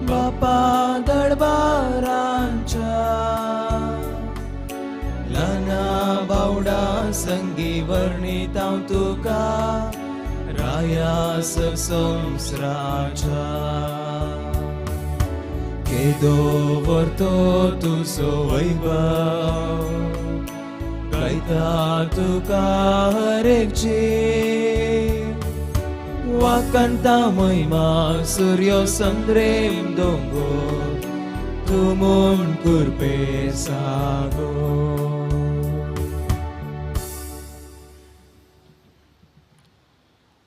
बापा दरबारांच्या ल्हाना बावडा संगी वर्णीत हांव तुका रायास संवसाराच्या केदो व्हरतो तुजो वैभव गायता तुका हरेक जीव वाकंता महिमा सूर्य संद्रेम दोंगोर तूं म्हूण कुरपे सागो.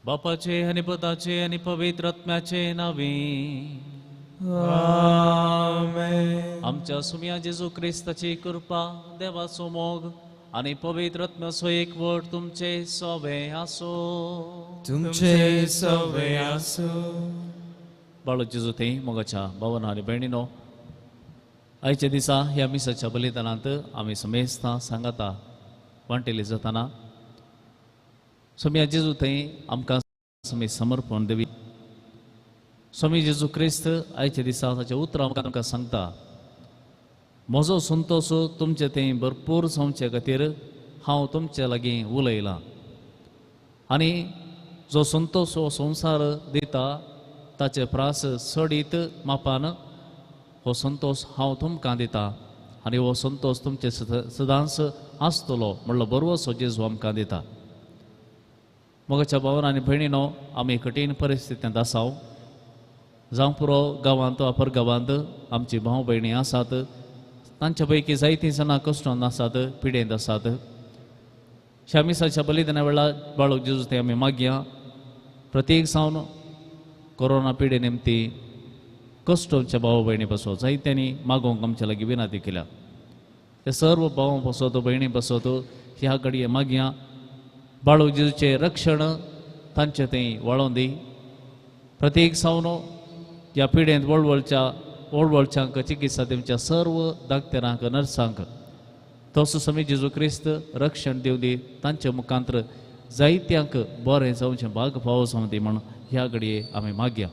बापाचे आनी पुताचे आनी पवित्र आत्म्याचे नांवे आमेन. आमच्या सुम्या जेजू क्रिस्ताची कृपा, देवाचो मोग आनी पवित्र आत्म्याचो एकवट तुमचे सवे आसो. तुमचे सवे आसो. बाळू जेजू थंय मोगाच्या भावना आनी भयणीनो, आयच्या दिसा ह्या मिसाच्या बलिदानांत आमी समेस्तां सांगाता वांटेली जाताना स्वामी जेजू थंय आमकां स्वामी समर्पण देवी. स्वामी जेजू क्रिस्त आयच्या दिसा ताच्या उतरां आमकां सांगता, म्हजो संतोश तुमचे थंय भरपूर जावचे खातीर हांव तुमचे लागीं उलयलां आनी जो संतोश हो संवसार दिता ताचे प्रास चडीत मापान हो संतोश हांव तुमकां दिता आनी हो संतोश तुमचे सदांच आसतलो म्हणलो बरवसो जेजू आमकां दिता. मोगाच्या भावान आनी भयणीनो, आमी कठीण परिस्थितींत आसाव. जावं पुरो गांवांत अपर गांवांत आमची भाव भयणी आसात, तांच्या पैकी जायतीं जाणां कश्टान आसात, पिडेंत आसात. ह्या मिसाच्या बलिदाना वेळार बाळक जेजू ते आमी मागया प्रत्येक जावन कोरोना पिडे निमती कश्टोच्या भाव भयणी पासत जायत्यांनी मागोवंक आमच्या लागीं विनंती केल्या. ते सर्व भावां पासत भयणी पासत ह्या घडये मागया बाळक जेजूचें रक्षण तांचे थंय वाळोवन दी. प्रत्येक जावन ह्या पिडेंत वळवळच्यांक चिकित्सा दिवच्या सर्व दाक्तेरांक नर्सांक तसो स्वामी जेजू क्रिस्त रक्षण दिवं दी, तांचे मुखांत्र जायत्यांक बरें जावचें भाग फावो जावं दी म्हूण ह्या घडये आमी मागया.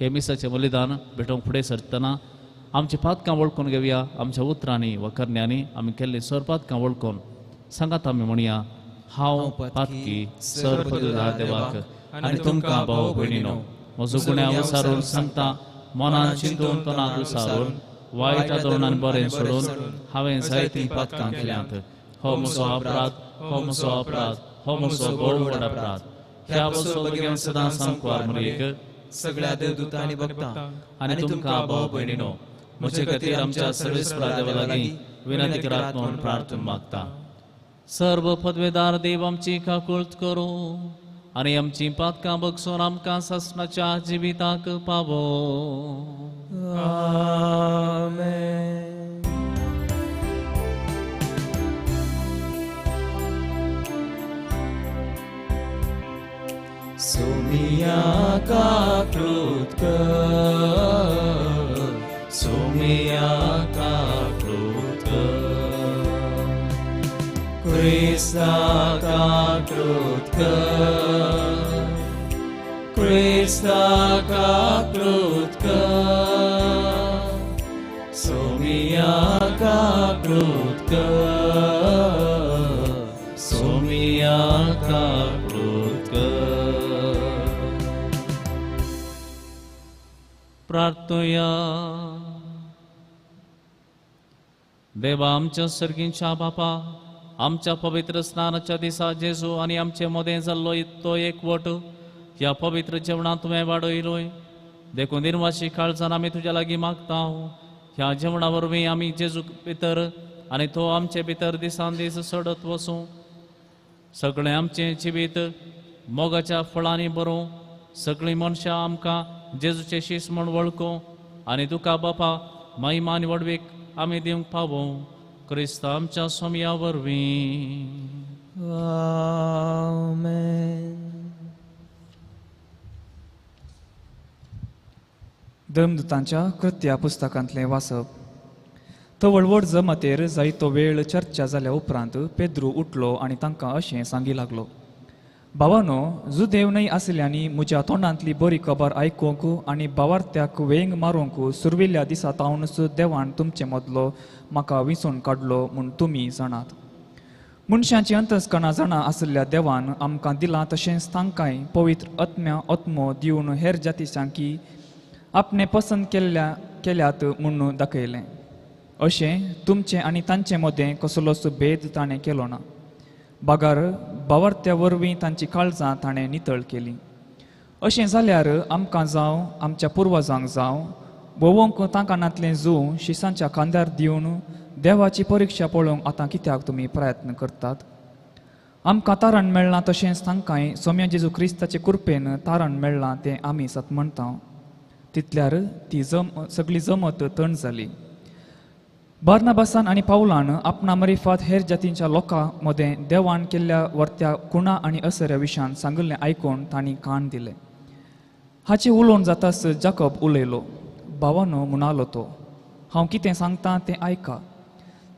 हे मिसाचें बलिदान भेटोवंक फुडें सरतना आमची पातकां वळखून घेवया. आमच्या उतरांनी वा करण्यांनी आमी केल्लीं सर पातकां वळखून सांगात आमी म्हणया, हांव पातकी सर पदुदार देवाक आनी तुमकां भाव भयणीनो म्हजो गुण्यांव विचारून सांगता, मनान चिंतून तोंडान विचारून वायट आदरणान बरें सोडून हांवें जायतीं पातकां केल्यांत. हो म्हजो अपराध, हो म्हजो अपराध, हो म्हजो भोव व्हड अपराध. ह्या वस्तू घेवन सदां सामकार मरेक सगळ्या देवदूतांनी भक्तांक आनी तुमकां भाव भयणीनो म्हजे खातीर आमच्या सर्वेस्परा देवा लागीं विनंती करात म्हूण प्रार्थना मागता. सर्व पदवेदार देव आमची काकुळट करूं आनी आमची पातकां बगसून आमकां सासणाच्या जिविताक पावो. आमेन. सोमिया काकृत कर, सोमिया काकृत कर, क्रिस्ता काकृत कर, क्रिस्ता काकृत कर, सोमिया काकृत कर, सोमिया काकृत कर. प्रार्थया. देवा आमच्या सर्गींच्या बापा, आमच्या पवित्र स्नानाच्या दिसा जेजू आनी आमचे मदें जाल्लो तो एकवट ह्या पवित्र जेवणांत तुवें वाडयलोय, देखून निर्वाशी काळजान आमी तुज्या लागीं मागता. ह्या जेवणा वरवीं आमी जेजू भितर आनी तो आमचे भितर दिसान दीस सडत वसूं. सगळें आमचें जिवीत मोगाच्या फळांनी भरूं. सगळीं मनशां आमकां जेजूचे शीस म्हूण वळखूं आनी तुका बापा महिमा आनी व्हडवीक आमी दिवंक पावूं क्रिस्त आमच्या सोमया वरवीं. आमेन. धर्मदूतांच्या कृत्या पुस्तकांतलें वाचप. तवळवड जमातेर जायतो वेळ चर्चा जाल्या उपरांत पेद्रू उठलो आनी तांकां अशें सांगी लागलो, भावानो, जुदेव न्हय आशिल्ल्यांनी म्हज्या तोंडांतली बरी खबर आयकूंक आनी भावार्थ्याक वेंग मारूंक सुरविल्ल्या दिसा तावनच देवान तुमचे मदलो म्हाका विंचून काडलो म्हूण तुमी जाणात. मनशांची अंतस्कणां जाणा आशिल्ल्या देवान आमकां दिलां तशेंच तांकांय पवित्र आत्म्या आत्मो दिवन हेर जातीसांकी आपणें पसंत केल्यात म्हूण दाखयलें. अशें तुमचें आनी तांचे मदें कसलोच भेद ताणें केलो ना, बागार भावार्थ्या वरवीं तांची काळजां ताणें नितळ केलीं. अशें जाल्यार आमकां जावं आमच्या पुर्वजांक जावं भोवंक तांकां जूं शिसांच्या खांद्यार दिवन देवाची परिक्षा पळोवंक आतां कित्याक तुमी प्रयत्न करतात? आमकां तारण मेळ्ळां तशेंच तांकांय सोम्या जेजू क्रिस्ताचे कृपेन तारण मेळ्ळां तें आमी सत म्हणटा. तितल्यार ती सगळी जमत तण जाली. बार्नाबासान आनी पावलान आपणा मरिफात हेर जातींच्या लोकां मदें देवान केल्ल्या वर्त्या खुणा आनी असऱ्या विशान सांगिल्लें आयकून तांणी कान दिलें. हाचें उलोवन जाताच जाकब उलयलो, भावानो म्हणालो तो, हांव कितें सांगता तें आयका.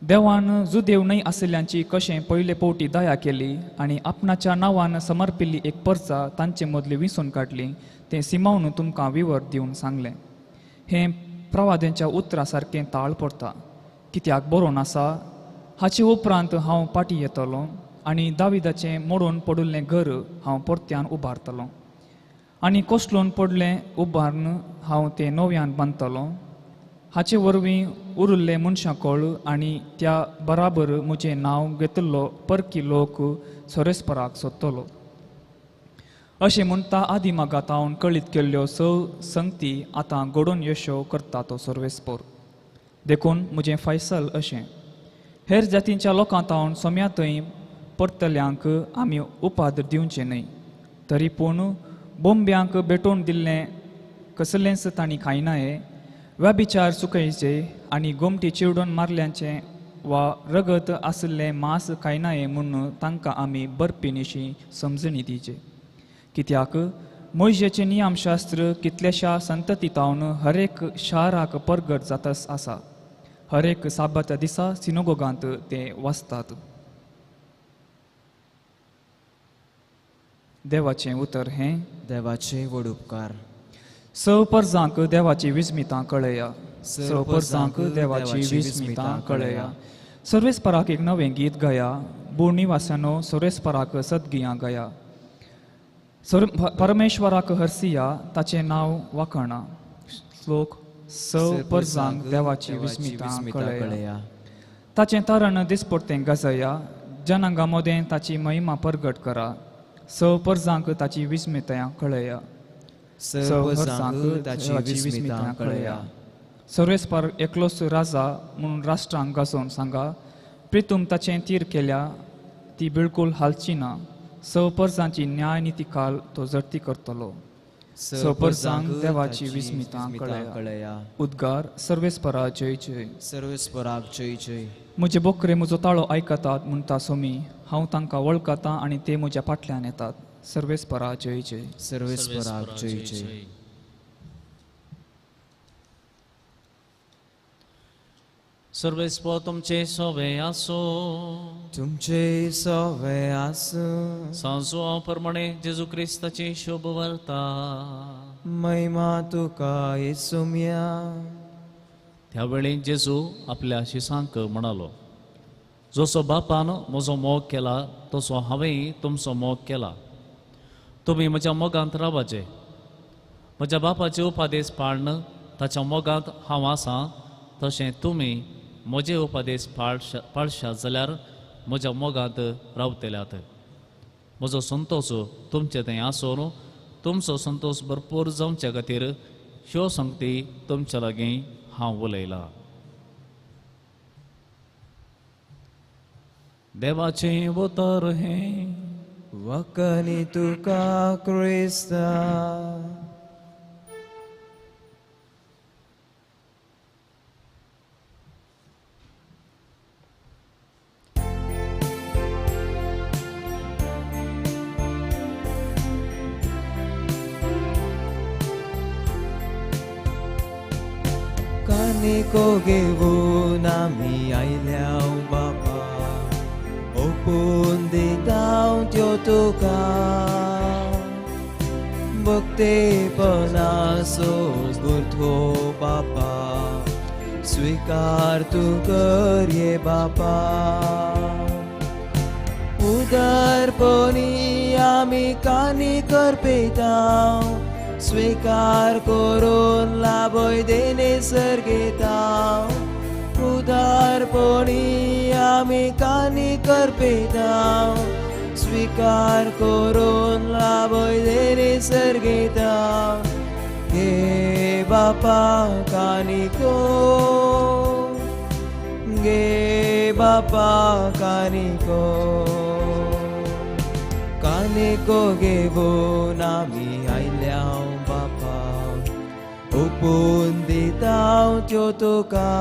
देवान जुदेव न्हय आशिल्ल्यांची कशें पयले पवटी दया केली आनी आपणाच्या नांवान समर्पिल्ली एक परचा तांचे मदली विंचून काडली तें सिमावन तुमकां विवर दिवन सांगलें. हें प्रवाद्यांच्या उतरा सारकें ताळ पडटा, कित्याक बरोवन आसा, हाचे उपरांत हांव पाटी येतलो आनी दाविदाचें मोडून पडिल्लें घर हांव परत्यान उबारतलो आनी कोसळून पडलें उबारून हांव तें नव्यान बांदतलो. हाचे वरवीं उरिल्ले मनशां कळ आनी त्या बराबर म्हजें नांव घेतिल्लो परकी लोक सोरेस्पराक सोदतलो. अशें म्हणटा आदी मागात हांव कळीत केल्ल्यो स संगती आतां घडोवन यशो करता तो सर्वेस्पोर. देखून म्हजें फैसल अशें, हेर जातींच्या लोकां तावन सोम्या थंय परतल्यांक आमी उपाद दिवचे न्हय, तरी पूण बोंब्यांक भेटोवन दिल्लें कसलेंच तांणी खायनाये, व्यभिचार चुकयचे आनी गोमटी चिरडून मारल्यांचें वा रगत आशिल्लें मांस खायनाये म्हूण तांकां आमी बरपिनीशी समजणी दिवचे. कित्याक मोयजेचें नियमशास्त्र कितल्याश्या संतती तावन हरेक शाराक परगट जातच आसा, हरेक साबाच्या दिसा सिनोगोगांत ते वाचतात. देवाचें उतर हें देवाचें व्हड उपकार. स परजांक देवाची विस्मितां कळया, स परजांक देवाची विस्मितां कळया. सर्वेस्पराक एक नवें गीत गया, भूनिवासानो सर्वेस्पराक सद्गियां गया. परमेश्वराक हरसिया ताचें नांव वाखाणा. श्लोक स परजांक देवाची विस्मितां कळया. ताचें तारण दिसपडतें गजया, जनांगा मदें ताची महिमा परगट करा. स परजांक ताची विस्मितां कळया, स परजांक ताची विस्मितां कळया. सर्वेस्पर एकलोच राजा म्हणून राष्ट्रांक गाजोवन सांगा, प्रितूम ताचें तीर केल्या ती बिलकूल हालची ना. स परजांची न्याय निती काल तो जडती करतलो. स परजांक देवाची विस्मितां कळया. उद्गार सर्वेस्परा जय जय. सर्वेस्पराक जय जय. म्हजे बोकरे म्हजो ताळो आयकतात म्हणटा सोमी, हांव तांकां वळखतां आनी ते म्हज्या फाटल्यान येतात. सर्वेस्परा जय जय. सर्वेस्पराक जय जय. सर्वेस्पर तुमचे सोवे आसो, तुमचे सोवे आसो. सांजो प्रमाणे जेजू क्रिस्ताची शुभ वार्ता. महिमा तुका येसुम्या. त्या वेळी जेजू आपल्या शिसांक म्हणालो, जसो बापान म्हजो मोग केला तसो हांवेंय तुमचो मोग केला. तुमी म्हज्या मोगांत रावाचे. म्हज्या बापाचे उपादेश पाळन ताच्या मोगांत हांव आसा तशें तुमी म्हजे उपादेश पाळशात जाल्यार म्हज्या मोगांत रावतल्यात. म्हजो संतोश तुमचे थंय आसून तुमचो संतोश भरपूर जावचे खातीर ह्यो संगती तुमच्या लागीं हांव उलयलां. देवाचें उतर हें वखणी तुका क्रिस्ता. कानिको घेवन आमी आयल्या बापा, ओपून दिता त्यो तुका. भक्तेपणाचो गुर्थो बापा, स्वीकार तूं कर ये बापा. उदारपणी आमी कानी करपेता, स्वीकार करून लाभय देणे सर्गेता. उदारपणी आमी कानी करपेता, स्वीकार करून लाभय देणे सर्गेता. गे बापा कानिको, गे बापा कानिको. कानिको घेवन आमी आयल्या बापा, ओपून दिता त्यो तुका.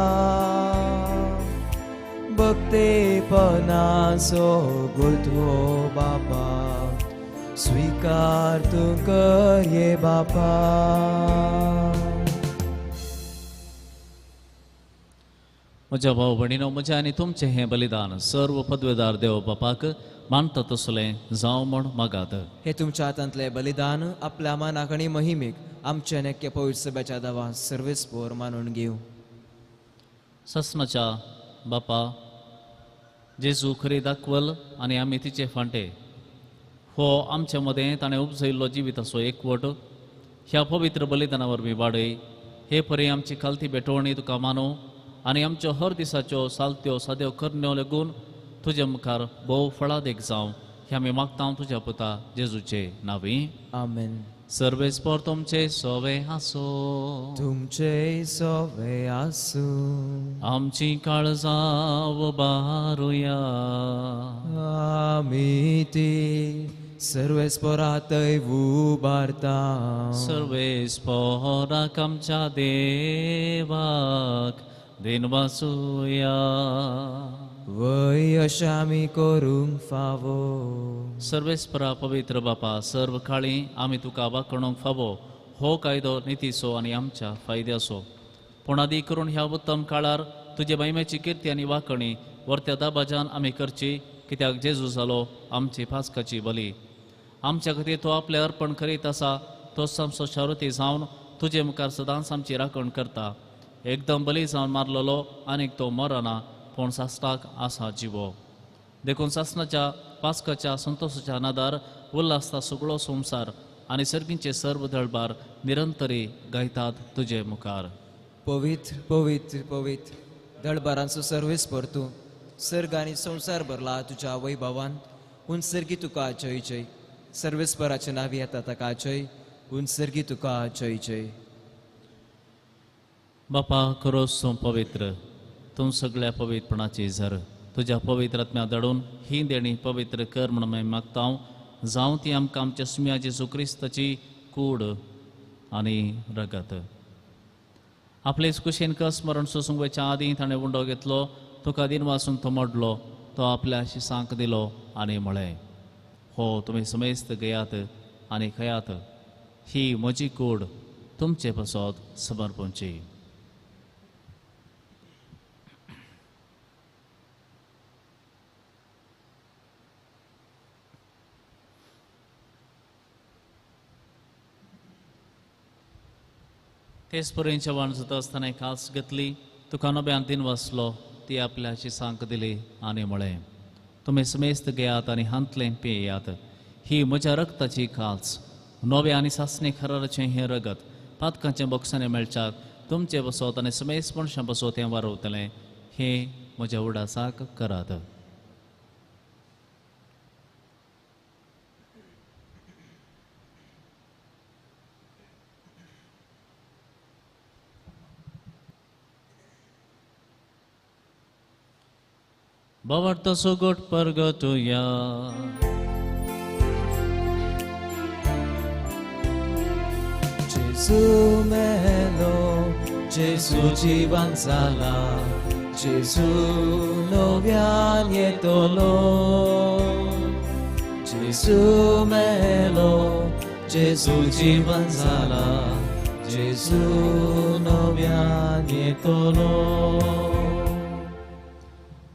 भक्तेपणाचो गुर्थो बापा, स्वीकार तूं कर ये बापा. म्हज्या भाव भयणीनो, म्हजें आनी तुमचें हें बलिदान सर्व पदवेदार देव बापाक मानता तसलें जावं म्हूण मागात. हे तुमच्या हातांतलें बलिदान आपल्या मानाक आनी महिमेक आमच्या नेक्या पवित्र सभेच्या दावा सर्वेस्पोर मानून घेवं. ससनाच्या बापा, जेजू खरी दाखवल आनी आमी तिचे फांटे हो आमच्या मदें ताणें उपजयल्लो जिविताचो एकवट ह्या पवित्र बलिदाना वरवीं वाडय. हे परी आमची खालती भेटवणी तुका मानू आनी आमच्यो हर दिसाच्यो सालत्यो साद्यो करण्यो लागून तुज्या मुखार भोव फळादेक जावं हें आमी मागता तुज्या पुता जेजूचे नांवी. आमेन. सर्वेस्पोर तुमचे सोवे आसो, तुमचे सोवे आसूं. आमची काळजां उबारुया, आमी ती सर्वेस्पोरातय उबारता. सर्वेस्पोराक आमच्या देवाक दिनवासुया. वय अशें आमी करूंक फावो. सर्वेस्परा पवित्र बापा, सर्व काळी आमी तुका वाकणूंक फावो हो कायदो नितीचो आनी आमच्या फायद्याचो. पूण आदी करून ह्या उत्तम काळार तुजे महिमेची किर्ती आनी वाकणी वर्त्या दाबाजान आमी करची, कित्याक जेजू जालो आमची पास्काची बली. आमच्या खातीर तो आपलें अर्पण करीत आसा, तो आमचो शारुती जावन तुजे मुखार सदांच आमची राखण करता. एकदम बली जावन मारलेलो आनीक तो मरना, पूण सासणाक आसा जिवो. देखून सासणाच्या पास्काच्या संतोषाच्या नादार उल्हासता सगळो संवसार आनी सर्गींचे सर्व दळबार निरंतरी गायतात तुजे मुखार. पवित्र पवित्र पवित्र दळबारांचो सर्वेस्पर तूं, सर्ग आनी संवसार भरला तुज्या वैभवान. उनसर्गी तुका जय जय. सर्वेस्पराचे नांव येता ताका जय. उनसर्गी तुका जय जय. बापा खरोच तूं पवित्र, तूं सगळ्या पवित्रपणाची झर. तुज्या पवित्र आत्म्या धाडून ही देणी पवित्र कर म्हूण आमी मागता. जावं ती आमकां आमच्या सुम्या जेजू क्रिस्ताची कूड आनी रगत. आपलेच कुशीन कस मरण सोसूंक वयच्या आदीं ताणें उंडो घेतलो, तुका दिनवासून तो मोडलो, तो आपल्या शिसांक दिलो आनी म्हळें, हो तुमी समेस्त घेयात आनी खयात, ही म्हजी कूड तुमचे पासत समर्पणची. तेच परी जेवण जाता आसतना कास घेतली, तुका नव्यान दिन वाचलो, ती आपल्या शिसांक दिली आनी म्हळें, तुमी समेस्त घेयात आनी हांतलें पियेयात, ही म्हज्या रक्ताची कास, नव्या आनी सासणे खराराचें हें रगत पातकांचें बोक्सांनी मेळच्याक तुमचे बसत आनी समेस्त मनशां बसत हें वारवतलें. हें म्हज्या उडासाक करात. बाबार्थ सुगोट परगटुया. जेजू मेलो, जेजू जिवन जाला, जेजू नव्यान येतलो. जेजू मेलो, जेजू जिवन जाला, जेजू नव्यान येतलो.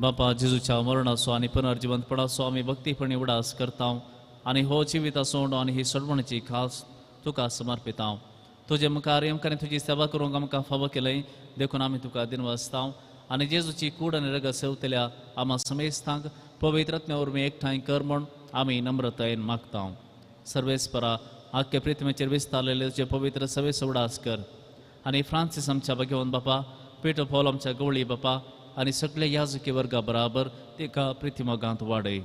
बापा जेजूच्या मरणाचो आनी पुनर्जिवंतपणाचो आमी भक्तीपणी उडास करता आनी हो जिविता सोंड आनी ही सोडवणेची खास तुका समर्पिता. तुजे मुखार आमकां तुजी सेवा करूंक आमकां फावो केलंय देखून आमी तुका दिनवासता आनी जेजूची कूड आनी रगत सेवतल्या आमा समेस्तांक पवित्र आत्म्या वरवीं एकठांय कर म्हूण आमी नम्रतायेन मागता. सर्वेस्परा आख्खे पृथ्वीचेर विस्तारलेले तुजे पवित्र सवेचो उडास कर आनी फ्रांसीस आमच्या भगवंत बापा, पेटो पॉल आमच्या गवळी बापा आनी सगळे याजकी वर्गा बराबर तिका प्रितिमोगांत वाडय.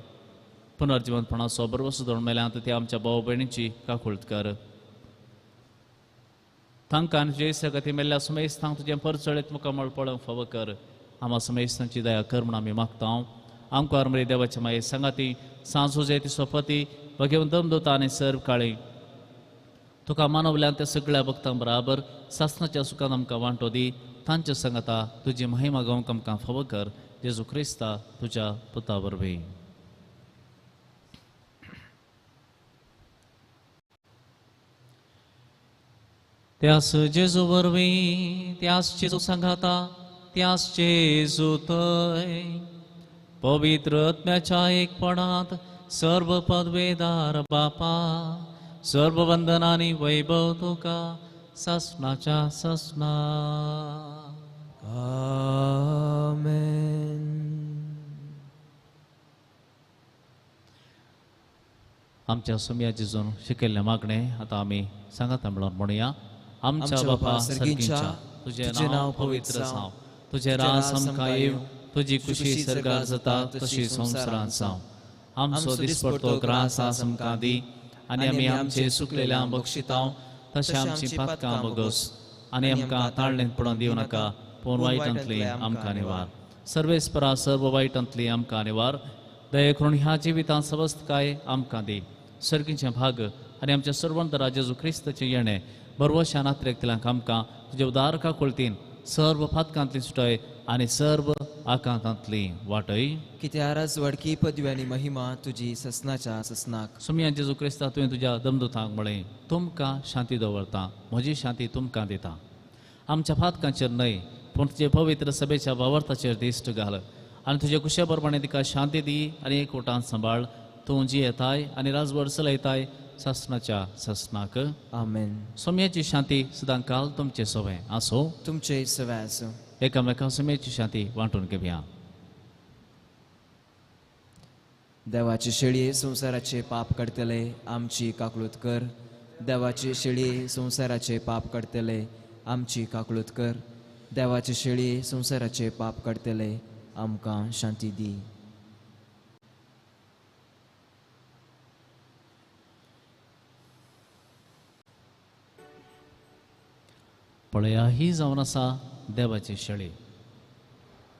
पुनर्जिवंतपणाचो बरवसो धरून मेल्यांत ते आमच्या भाव भयणीची काकुळट कर. तांकां आनी तुजे सगती मेल्ल्या समेस्तांक तुजें परचळीत मुखामळ पळोवंक फावो कर. आमा समेस्तांची दया कर म्हूण आमी मागता. आमकां मरे देवाच्या माये सांगाती सांजो जाय ती सोपती भगवंत दमदोता आनी सर्व काळी तुका मानवल्यान त्या सगळ्या भक्तां बराबर सासनाच्या सुखान आमकां वांटो दी. तांच्या सांगाता तुजी महिमा गावंक आमकां फावो कर. जेजू क्रिस्ता तुज्या पुता वरवीं. त्यास जेजू वरवीं, त्यास जेजू सांगाता, त्यास जेजू थंय पवित्र आत्म्याच्या एकपणांत सर्व पदवेदार बापा, सर्व वंदनानी वैभव तुका सासनाच्या सासना. आमेन. आमच्या सोम्या जेजून शिकयल्लें मागणें आतां आमी सांगाता म्हणून म्हणुया. आमच्या बापा सर्गींच्या, तुजें नांव पवित्र जावं, तुजें राज आमकां येवं, तुजी खुशी सर्गार जाता तशी संवसारांत जावं. आमचो दिसपडतो ग्रास आज आमकां दी आनी आमी आमचे सुकलेल्या बक्षितांव तशें आमची पातकां बगस आनी आमकां ताळणेंत पडोवन दिवं नाका, पूण वायटांतली आमकां निवार. सर्वेस्परा सर्व वायटांतली आमकां निवार. दया करून ह्या जिवितांत सवस्तकाय आमकां दी. सर्गीचें भाग आनी आमच्या सर्वंत जेजू क्रिस्ताचें येणें बरवश्या नात्रेकतल्यांक आमकां तुजे उदार काकुळतीन सर्व फातकांतली सुटय आनी सर्व आकांतांतली वाटय. कित्याक राजवडकी पदवी आनी महिमा तुजी ससनाच्या ससनाक. सोमया जेजू क्रिस्ता, तुवें तुज्या दमदुतांक म्हळें, तुमकां शांती दवरता, म्हजी शांती तुमकां दिता. आमच्या फातकांचेर न्हय पूण तुजे पवित्र सभेच्या वावरताचेर दिश्ट घाल आनी तुजे कुशे प्रमाणे तिका शांती दी आनी एकवटान सांबाळ. तूं जियेताय आनी राजवड चलयताय सासनाच्या सासनाक. आमेन. सोम्याची शांती सदां काल तुमचे सवे आसो. तुमचे सवे आसो. एकामेका सोम्याची शांती वांटून घेवया. देवाचे शेळये संवसाराचे पाप काडटले आमची काकळूत कर. देवाचे शेळये संवसाराचे पाप काडटले आमची काकळूत कर. देवाचे शेळये संवसाराचे पाप काडटले आमकां शांती दी. पळया ही जावन आसा देवाची शेळी,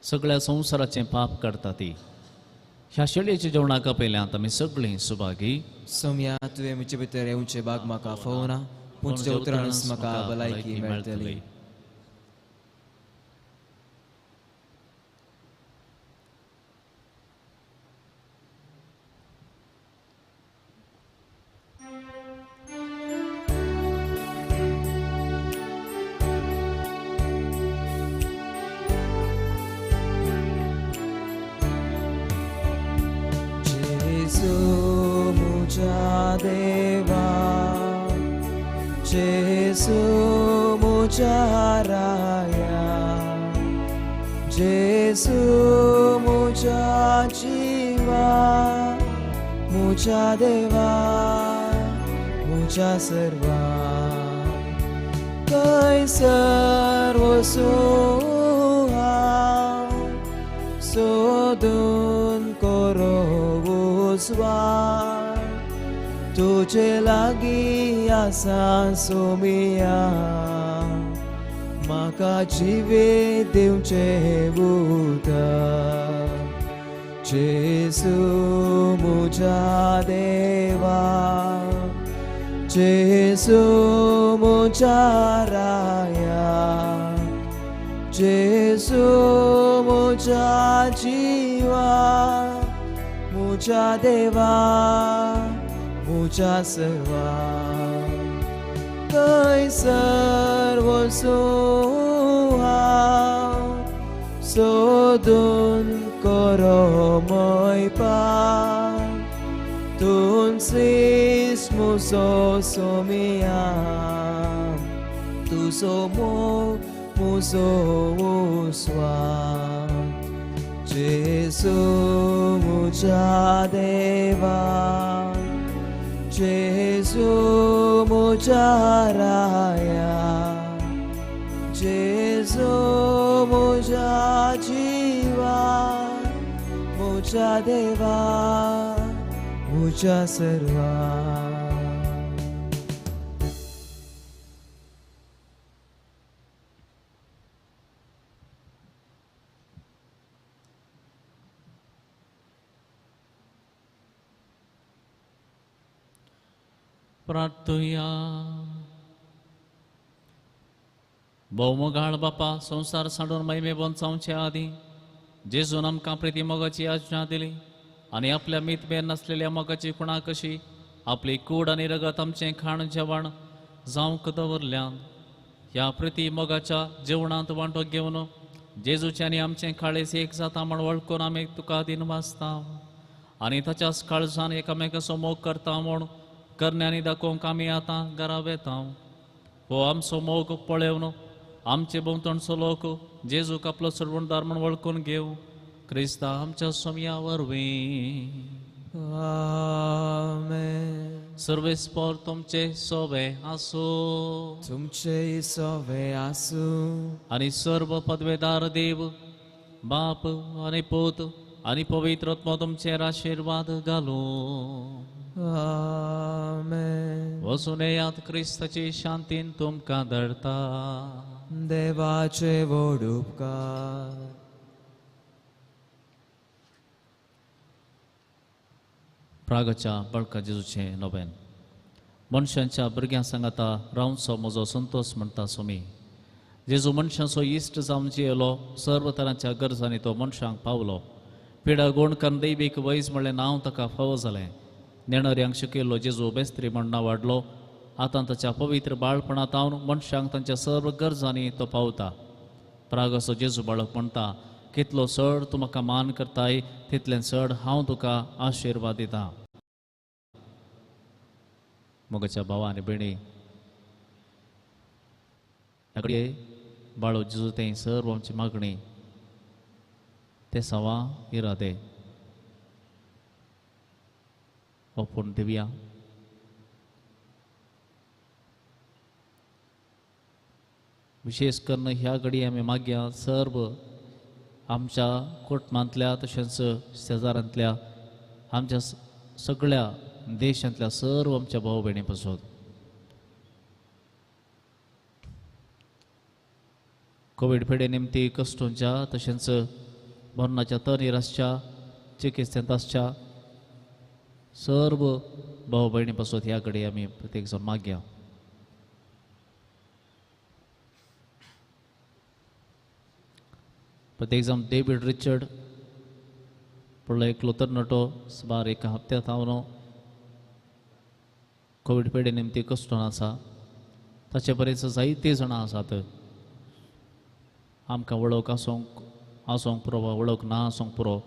सगळ्या संवसाराचें पाप काडटा ती. ह्या शेळयेच्या जेवणाक आपयल्यांत आमी सगळीं सुभागी. सोम्या, तुवें म्हजे भितर येवचें भाग म्हाका फावना, पूण तुज्या उतरानच म्हाका भलायकी मेळटली. मुझा देवा मुझा सर्वा कैसर वसूं हांव सोदून करो उजवाड तुजे लागीं आसा सोमिया म्हाका जिवें दिवचें उतर जेसू मुझा देवा जेसू मुझा राया जेसू मुझा जीवा मुझा देवा मुझा सर्वा कैसर वसूं हांव सोदून करो मोयपाक तुनसीस मुसो सोमिया तुजो मोग मुजो उस्वास जेजू मुजा देवा जेजू मुजा राया जेजू मुजा जीवा मुजा देवा मुजा सर्वा. प्रार्थुया. भोवमोगाळ बापा, संवसार सांडून महिमे बोंचावचे आदीं जेजून आमकां प्रिती मोगाची आज्ञा दिली आनी आपल्या मितमेर नासलेल्या मोगाची खुणा कशी आपली कूड आनी रगत आमचें खाण जेवण जावंक दवरल्यान. ह्या प्रिती मोगाच्या जेवणांत वांटो घेवन जेजूचें आनी आमचें काळेस एक जाता म्हण वळखून आमी तुका दिन वाचता आनी ताच्याच काळजान एकामेकाचो मोग करता म्हूण करण्यांनी दाखोवंक आमी आतां घरा वेता. हो आमचो मोग पळेवन आमचे भोंवतणचो लोक जेजूक आपलो सोडवणदार म्हूण वळखून घेवं क्रिस्ता आमच्या सोमया वरवीं. आमेन. सर्वेस्पर तुमचे सोवे आसूं. तुमचे सोवे आसूं. आनी सर्व पदवेदार देव बाप आनी पूत आनी पवित्र आत्मो तुमचेर आशिर्वाद घालूं. आमेन. वचून येयात क्रिस्ताची शांतीन तुमकां धरता. देवाचे व्हड उपकार. प्रागच्या बळका जेजूचें नोवेन. मनशांच्या भुरग्यां सांगाता रावचो म्हजो संतोश म्हणटा स्वामी. जेजू मनशांचो इश्ट जावन जियेलो, सर्व तरांच्या गरजांनी तो मनशांक पावलो. पिडा गुण करून दैवीक वैज म्हणलें नांव ताका फावो जालें. नेणाऱ्यांक शिकयल्लो जेजू बेस्त्री म्हण नांव वाडलो. आतां ताच्या पवित्र बाळपणांत हांव मनशांक तांच्या सर्व गरजांनी तो पावता. प्रागसो जेजू बाळक म्हणटा, कितलो चड तूं म्हाका मान करताय तितलें चड हांव तुका आशिर्वाद दिता. मोगाच्या भावा आनी भयणी, बाळो जेजू तें सर्व आमची मागणी ते सवा इरादे ओपून दिवया. विशेष करून ह्या घडये आमी मागया सर्व आमच्या कुटुंबांतल्या तशेंच शेजारांतल्या आमच्या सगळ्या देशांतल्या सर्व आमच्या भाव भयणी पासून. कोवीड पिडे निमती कश्टोंच्या तशेंच मरणाच्या तरेर आसच्या चिकित्सेंत आसच्या सर्व भाव भयणी पासून ह्या घडये आमी प्रत्येक जाण मागया. प्रत्येक जाण डेवीड रिचर्ड पडलो एकलो तरणाटो सुमार एका हप्त्यांत हांव कोवीड पिडे निमती कश्टोन आसा. ताचे बरेच जायते जाणां आसात. आमकां वळख आसूंक आसूंक पुरो वा वळख ना आसूंक पुरो,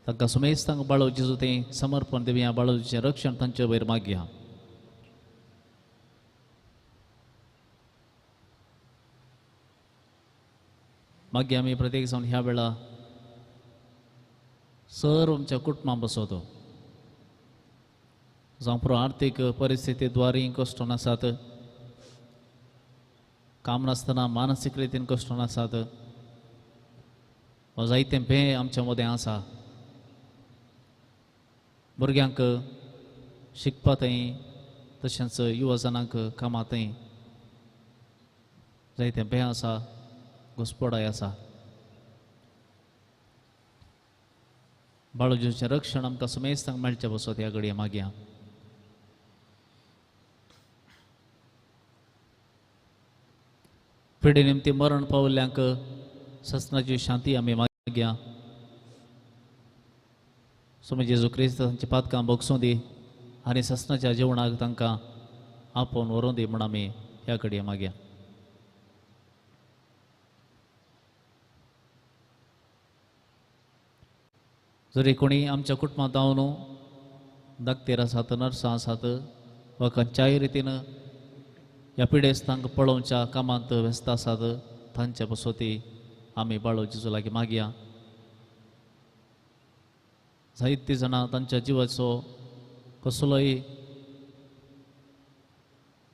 तांकां सुमेस्तांक बाळो जेजू तें समर्पण दिवया. बाळो जेजूचें रक्षण तांचे वयर मागया. मागीर आमी प्रत्येक जावन ह्या वेळा सर्व आमच्या कुटुंबां बसवतो. जावं पुरो आर्थीक परिस्थिती द्वारी कश्टोन आसात, काम नासतना मानसीक रितीन कश्टोन आसात, वा जायतें भें आमच्या मदें आसा. भुरग्यांक शिकपा थंय तशेंच युवा जाणांक कामां थंय जायतें भें आसा, घुस्पडाय आसा. बाळो जेजूचें रक्षण आमकां सुमेस्तांक मेळचें बसत ह्या घडये मागया. पिडे निमती मरण पावल्ल्यांक ससनाची शांती आमी मागया. स्वामी जेजू क्रिस्त तांची पातकां भोगसूं दी आनी ससनाच्या जेवणाक तांकां आपोवन व्हरूं दी म्हूण आमी ह्या घडये मागया. जरी कोणी आमच्या कुटुंबांत जावन दाक्तेर आसात, नर्सां आसात वा खंयच्याय रितीन ह्या पिडेस्तांक पळोवच्या कामांत व्यस्त आसात तांच्या पसोती आमी बाळो जेजू लागीं मागया. जायतीं जाणां तांच्या जिवाचो कसलोय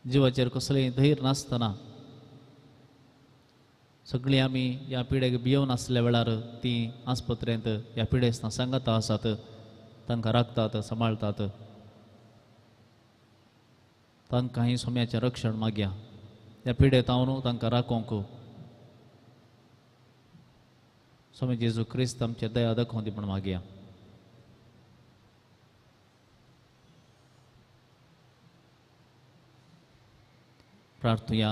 जिवाचेर कसलेय धैर्य नासतना सगळीं आमी ह्या पिडेक भियोवन आसल्या वेळार तीं आस्पत्रेंत ह्या पिडेस्तां सांगाता आसात, तांकां राखतात, सांबाळटात. तांकां ही सोम्याचें रक्षण मागया. ह्या पिडेत हांव तांकां राखोवंक स्वामी जेजू क्रिस्त आमचे दया दाखोवन दी म्हूण मागया. प्रार्थुया.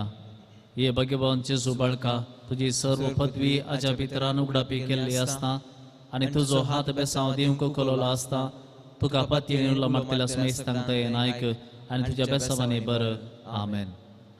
हे भगवान जेजू बाळका, तुजी सर्व पदवी आज्या भितरान उगडापी केल्ली आसता आनी तुजो हात बेसांव दिवंक कलोलो आसता. तुका पातयेन उलो मारतल्या समेस्तांक दयेन नायक आनी तुज्या बेसांवांनी बर. आमेन.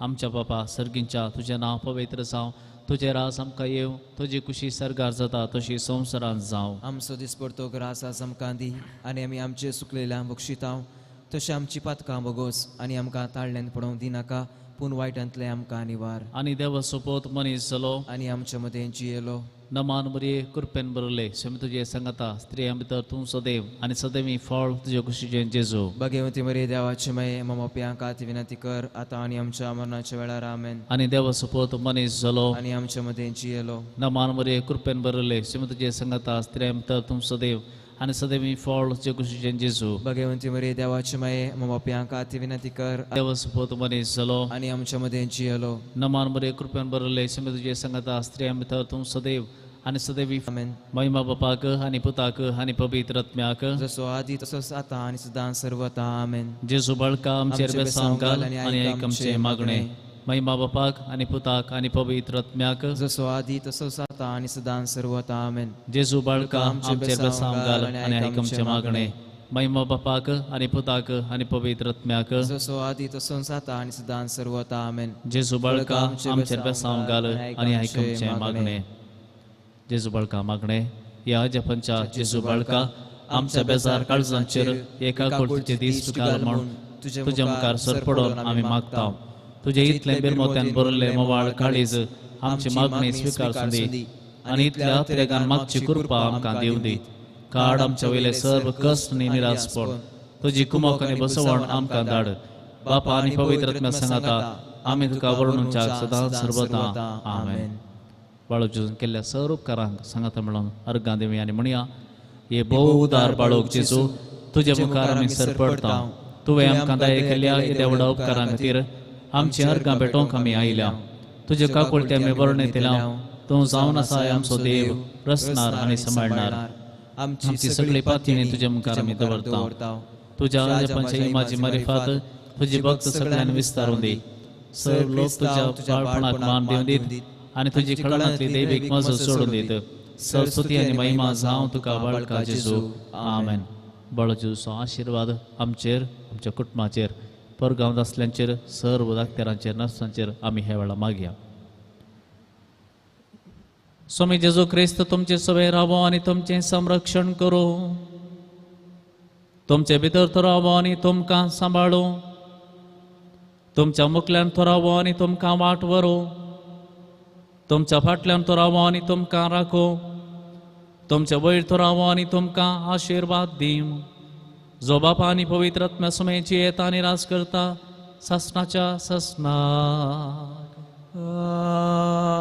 आमच्या बापा सर्गींच्या, तुजें नांव पवित्र जावं, तुजें राज आमकां येवं, तुजी कुशी सर्गार जाता तशी संवसारांत जावं. आमचो दिसपडतो ग्रास आज आमकां दी आनी आमी आमचे सुकलेल्या बक्षितांव तशें आमची पातकां बगोस आनी आमकां ताळल्यान पडोवंक दिनाका, पूण वायटांतले आमकां निवार. आनी देवा सोपोत मनीस जालो आनी आमच्या मदें जियेलो. नमान बरे कृपेन बरले, स्वामी तुजे सांगता, स्त्रियां भितर तूं सदैव आनी सदैवी फळ तुजे कुशीचें जेजू. भगवती मरे देवाचे माये ममप्यांक आती विनंती कर आतां आनी आमच्या मरणाच्या वेळार. आमेन. आनी देवा सोपोत मनीस जालो आनी आमच्या मदें जियेलो. नमान बरे कृपेन बरले, स्वामी तुजे सांगता, स्त्रियां भितर तूं सदैव आनी सदैवी फळ तुजे कुशीचें जेजू. भगवंती मरे देवाचे माये ममप्यांक आती विनंती कर देवा सोपोत मनीस जालो आनी आमच्या मदें जियेलो. नमान बरे कृपेन बरले, स्वामी तुजे सांगता, स्त्रियां भितर तूं सदैव आनी सदैवी. आमेन. महिमा बापाक आनी पुताक आनी पवित्र आत्म्याक, जसो आदी तसोच आतां आनी सदां सर्वता. आमेन. जेजू बाळका आमचेर बेसांव घाल आनी आयक आमचें मागणें. महिमा बापाक आनी पुताक आनी पवित्र आत्म्याक, जसो आदी तसोच आतां आनी सदां सर्वता. आमेन. जेजू बाळका आमचेर बेसांव घाल आनी आयक आमचें मागणें. महिमा बापाक आनी पुताक आनी पवित्र आत्म्याक, जसो आदी तसोच आतां आनी सदां सर्वता. आमेन. जेजू बाळका आमचेर बेसांव घाल आनी आयक आमचें मागणें. जेजू बाळका मागणें. ह्या अजपंच्या जेजू बाळका आमच्या बेजार काळजांचेर एका कोटीचे दीस तुका म्हूण तुज्या मुखार सरपडोवन आमी मागता. तुजे इतलें बिरमोत्यान भरिल्लें मोवाळ काळीज आमची मागणी स्विकार सुंदी आनी इतल्या अतिरेकान मागची कृपा आमकां दिवं दी. काड आमच्या वयले सर्व कश्ट आनी निराशपण, तुजी कुमक आनी बसवण आमकां धाड. बापा आनी पवित्र आत्म्या सांगाता आमी तुका वर्णुच्या सदां सर्वता. आमेन. बाळो जेजून केल्ल्या सर्व उपकारांक सांगाता म्हणून अर्गां देवी आनी म्हणया. हे भोव उदार बाळोक जेजू, तुजे मुखार आमी सरपडटा. तुवें आमकां दया केल्या येद्या व्हडा उपकारां खातीर आमची अर्गां भेटोवंक आमी आयल्या. तुजे काकुळटे आमी वर्णयतल्या. तूं जावन आसा आमचो देव, रचणार आनी सांबाळणार. आमची सगळी पातयेणी तुजे मुखार आमी दवरता. तुज्या अजपांच्या इमाजी मारिफात तुजी भक्त सगळ्यांनी विस्तारून दी. सर्व लोक तुज्या बाळपणाक मान दिवन दीत आनी तुजी खळणांतली दैवीक मजत सोडून दीत. सरस्वती आनी महिमा जावं तुका बाळका जेजू. आमेन. बाळो जेजूचो आशिर्वाद आमचेर, आमच्या कुटुंबाचेर, परगांव आसल्यांचेर, सर्व दाक्तेरांचेर, नर्सांचेर आमी ह्या वेळा मागया. स्वामी जेजू क्रिस्त तुमचे सवे रावो आनी तुमचें संरक्षण करूं. तुमचे भितर तो रावो आनी तुमकां सांबाळूं. तुमच्या मुखल्यान तो रावो आनी तुमकां वाट व्हरूं. तुमच्या फाटल्यान तो रावो आनी तुमकां राखूं. तुमच्या वयर तो रावो आनी तुमकां आशिर्वाद दिवं. जो बापा आनी पवित्र आत्म्या सुमेची येता आनी राज करता सासणाच्या सासणाक.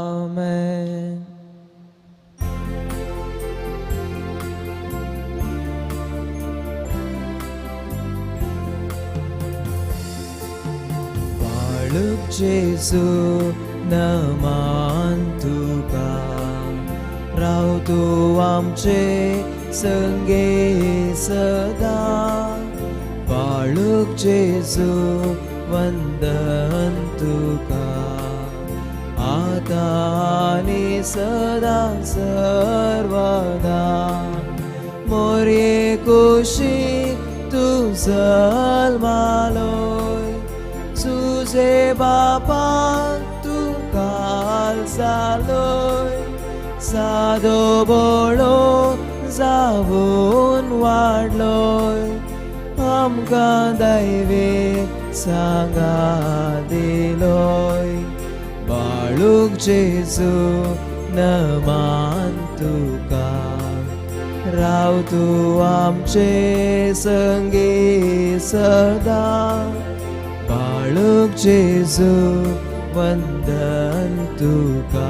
आमेन. बाळक जेजू नमान तुका, राव तूं आमचे संगे सदा. बाळक जेजू वंदन तुका, आतां आनी सदां सर्वदा. मोरये कुशी तूं जल्मालोय, तुजे बापा तूं काल जालोय. सादो बोळो जावन वाडलोय आमकां दैवे सांगा दिलोय बाळूक जेजू नमान तुका राव तूं आमचे संगी सदां बाळूक जेजू वंदन तुका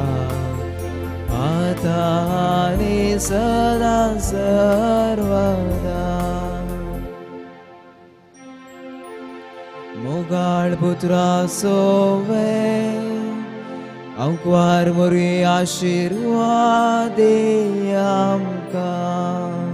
आतां आनी सदां सर्वदा. मोगाळ पुत्रा सोवे आंकवार मोरी आशिर्वाद दी आमकां.